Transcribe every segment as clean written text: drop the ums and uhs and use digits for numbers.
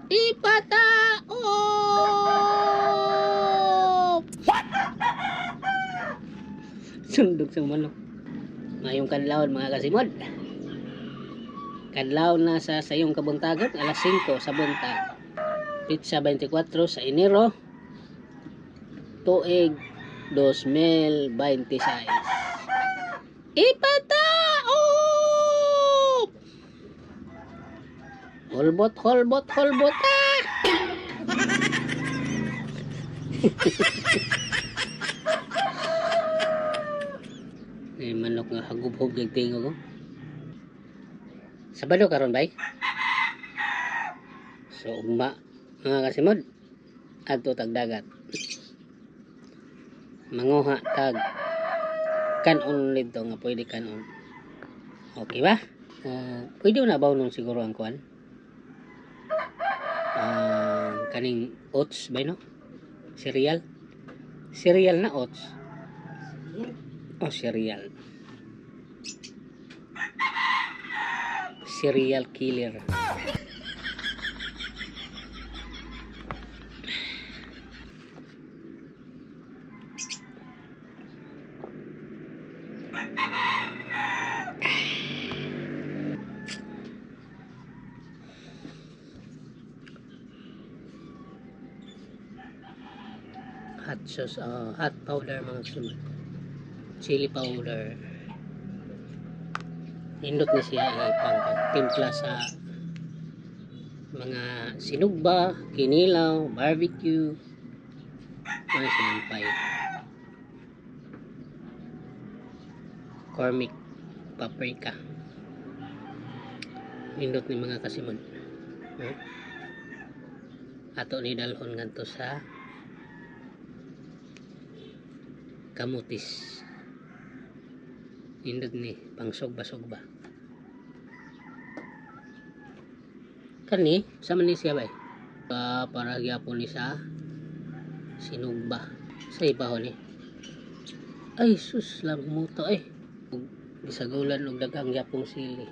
Ipataop! Sundog sa manok. Ngayong kadlawon, mga kasimod. Kadlaw na sa sayong kabuntagon, alas 5 sa buntag. Petsa 24 sa Enero, tuig 2026. Ipataop! Holbot, holbot, holbot, ah! Eh, manok nga hagubhog yung tingog ko. Sabado karon bay. So ugma, mga kasimod, adto tag dagat. Manguha tag kanon dito nga pwede kanon. Okay ba? Pwede na ba nun siguro ang kuan? Kaning oats ba, no? Cereal? Cereal na oats. Oh, cereal. Cereal killer. Hot sauce, hot powder, mga kasimod. Chili powder. Nindot ni siya ipang pagtimpla sa mga sinugba, kinilaw, barbecue, mga sinampay. Cormick paprika. Nindot ni, mga kasimod. Huh? Ato ni dalhon ngadto sa kamutis. Nindot ni pang sugba-sugba. Kani, sa man ni siya bay? Para gyapon ni sa sinugba. Sa iba ho ni. Ay sus lang muto eh. Gisagulan og daghang gyapong sili.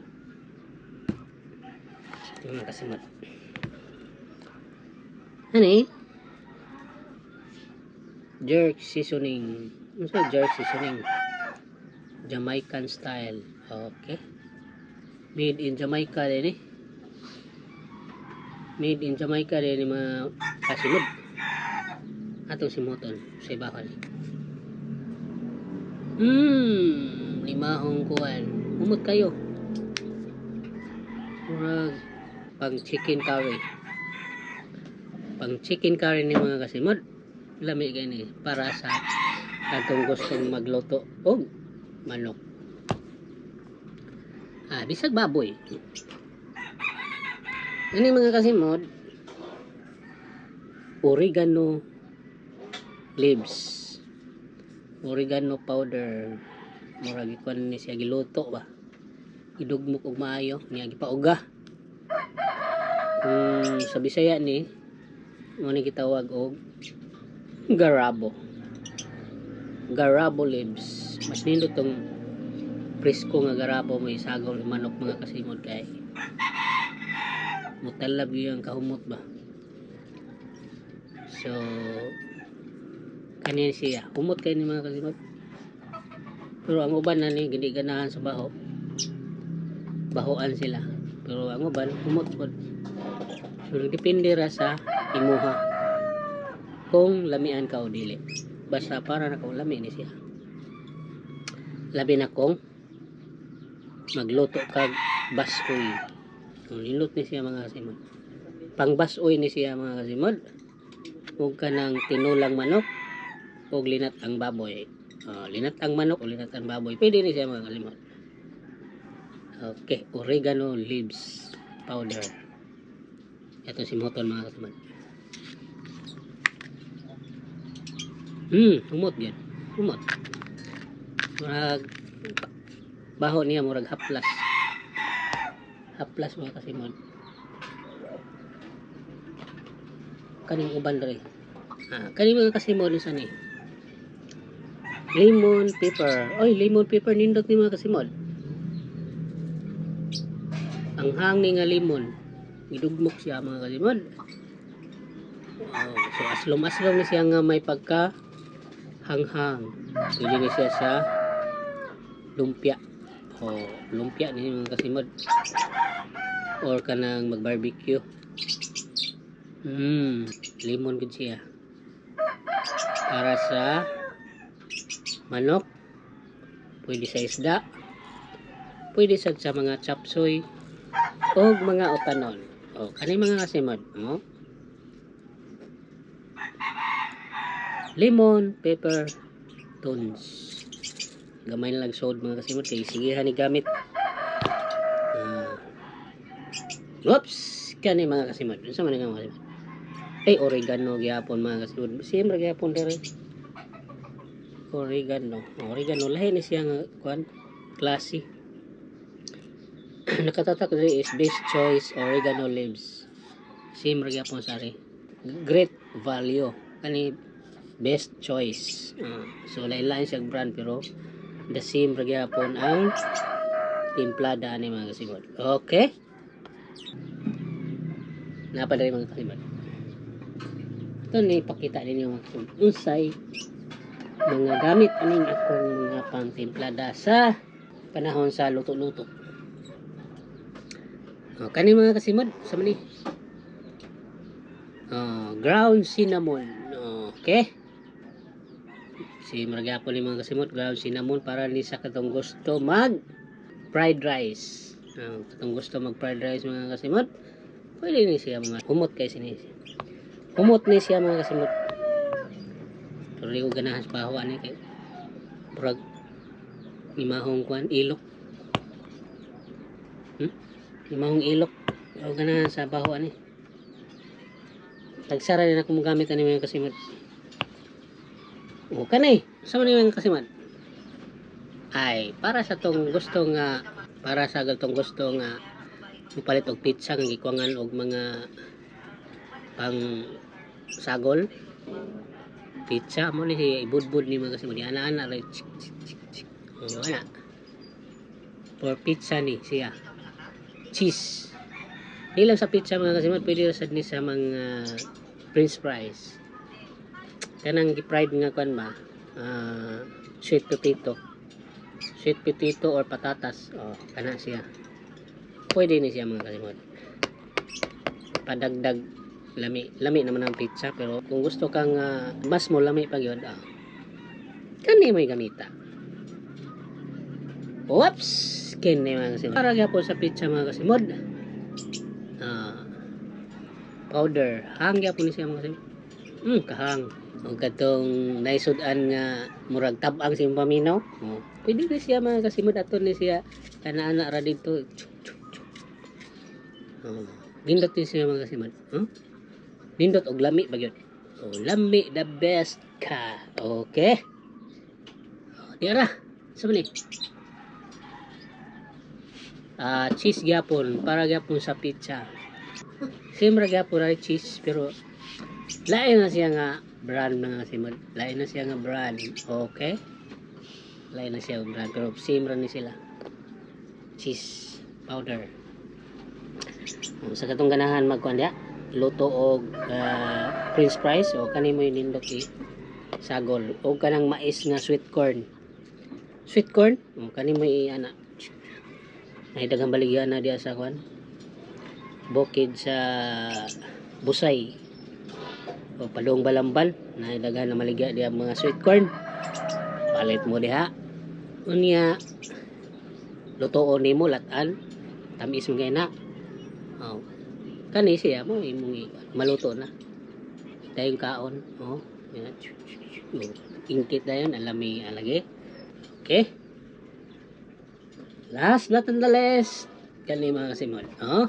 Ito, mga kasimod. Ani? Jerk seasoning. Ano sa jerk seasoning? Jamaican style. Okay. Made in Jamaica din eh. Made in Jamaica din ni, mga kasimod. Atong simuton sa ibahon. Limahong kuan. Humot kayo. Murag pang chicken curry. Pang chicken curry ni, mga kasimod. Lami gani para sa atong gustong magluto og manok. Ah, bisag baboy. Ano, mga kasimod? Oregano leaves. Oregano powder. Murag ikuan ni siya, giluto ba? Gidugmok og maayo niya, gipauga. Kung sa Bisaya ni mo ni gitawag og garabo. Garabo leaves. Mas nindot tong presko nga garabo may isagaw ng manok, mga kasimod, kay mutalab yung kahumot ba. So kanin siya, humot kay ni, mga kasimod. Pero ang uban na ni hindi ganahan sa baho. Bahoan sila. Pero ang uban humot pod. So depende ra sa imuha kung lamian ka o dili. Basta para na kung lami ni siya. Labi na kung magluto kag basoy. Kung nindot ni siya, mga kasimod. Pang basoy ni siya, mga kasimod. Ug kanang tinulang manok ug linat ang baboy. Linat ang manok o linat ang baboy. Pwede ni siya, mga kasimod. Okay, oregano leaves powder. Ito si Moton, mga kasimod. Humot yan. Humot. Murag baho niya, murag haplas. Haplas, mga kasimod. Kaning uban dre. Ah, kaning, mga kasimod, sa ni. Lemon pepper. Oy, lemon pepper nindot ni, mga kasimod. Ang hangin nga lemon. Gidugmok siya, mga kasimod. Oh, so aslom-aslom ni siya nga may pagka hanghang. Pwede ni siya sa lumpia. O lumpia ni, mga kasimod. Or kanang mag-barbecue. Lemon gud siya. Para sa manok, pwede sa isda, pwede sad sa mga chapsoy o mga utanon. O kani, mga kasimod, oh. Lemon, pepper, tones. Gamay na lang sod, mga kasimod, kay sige ni gamit. Ah. Whoops! Kani, mga kasimod. Unsa man ni, mga kasimod? Ay, oregano gyapon, mga kasimod. Siyempre gyapon dere. Oregano. Oregano lahi ni siya nga kuan, klase. Nakatatak diri is Best Choice oregano leaves. Same ra gyapon sa ari. Great Value. Kani Best Choice. Ah, so lain-lain siya brand pero the same ra gyapon ang timplada ani, mga kasimod. Okay? Napa diri, mga kasimod. Ito ni pakita ninyo, mga kasimod. Unsay mga gamit aning akong mga pangtimplada sa panahon sa luto-luto. O, kani, mga kasimod, sa ni. Oh, ground cinnamon. Okay. Si Maragapon ni, mga kasimod, ground cinnamon para ni sa katong gusto mag fried rice. Oh, katong gusto mag fried rice, mga kasimod. Pwede ni siya, mga humot kay sini. Humot ni siya, mga kasimod. Pero di ko ganahan sa baho ani kay murag imahong kuan, ilok. Imahong ilok. Ako ganahan sa baho ani. Tagsara din ako mogamit ani, mga kasimod. O kanay, sa man ni, mga kasimod? Ay, para sa gatong gusto nga mupalit og pizza nga gikuangan og mga pang sagol pizza mo ni siya, ibudbud ni, mga kasimod, ana-ana ra, chik chik chik chik. O, ana for pizza ni siya, cheese. Di lang sa pizza, mga kasimod, pwede ra sad ni sa mga french fries, kanang gi-fried nga kuan ba, ah, sweet potato, sweet potato or patatas. Oh, kana siya, pwede ni siya, mga kasimod, padagdag lami. Lami naman ang pizza pero kung gusto kang mas mo lami pa gyud, kani may gamita. Whoops, kini, mga kasimod, para gyapon sa pizza, mga kasimod. Powder hang gyapon ni siya, mga kasimod. Kahang og katong naisud-an nga murag tab-ang sa imong paminaw, oh, pwede ni siya, mga kasimod, aton ni siya kana-ana ra dito. Chuk, chuk, chuk. Oh, nindot ni siya, mga kasimod, huh? Nindot og lami ba gyud. Oh, lami, the best ka. Okay, oh, di ra sa ni. Ah, cheese gyapon, para gyapon sa pizza. Same ra gyapon ra cheese pero lain na siya nga brand, mga kasimod. Lain na siya nga brand. Okay, lain na siya nga brand pero same ra ni sila, cheese powder. Oh, sa katong ganahan magkuan diha, luto og french fries o kani mo nindot i sagol o kanang mais nga sweet corn, sweet corn o kani mo i ana ay daghang baligya na diha sa kuan, bukid sa Busay o padung Balamban na daghan na maligya diha mga sweet corn. Palit mo diha, unya lutoon nimo, latan, tamis mo kay na. Oh, kani siya mo imong maluto na tayong kaon. Oh, yan. Oh, ingkit na yun alami alagi. Okay, last but not the least, kani, mga kasimod. Oh,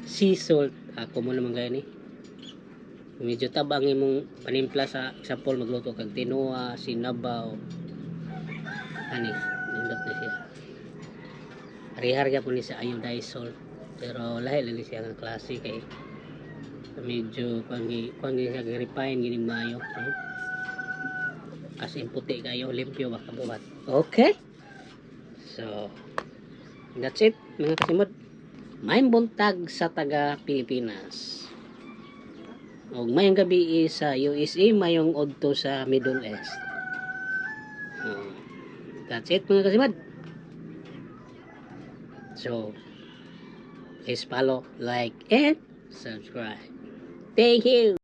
sea salt. Ako mo naman gaya ni medyo tabang imong panimpla. Sa example, magluto kag tinuwa, sinabaw, ani nindot na siya. Rihar gyapon ni sa iodized salt pero lahi lang ni siya nga klase kay medyo kuan gi siya, gi-refine gini maayo, no? As in puti kayo, limpyo ba kabuhat. Okay, so That's it, mga kasimod. Maayong buntag sa taga Pilipinas. Og maayong gabi sa USA, maayong udto sa Middle East. That's it, mga kasimod. So, please follow, like, and subscribe. Thank you.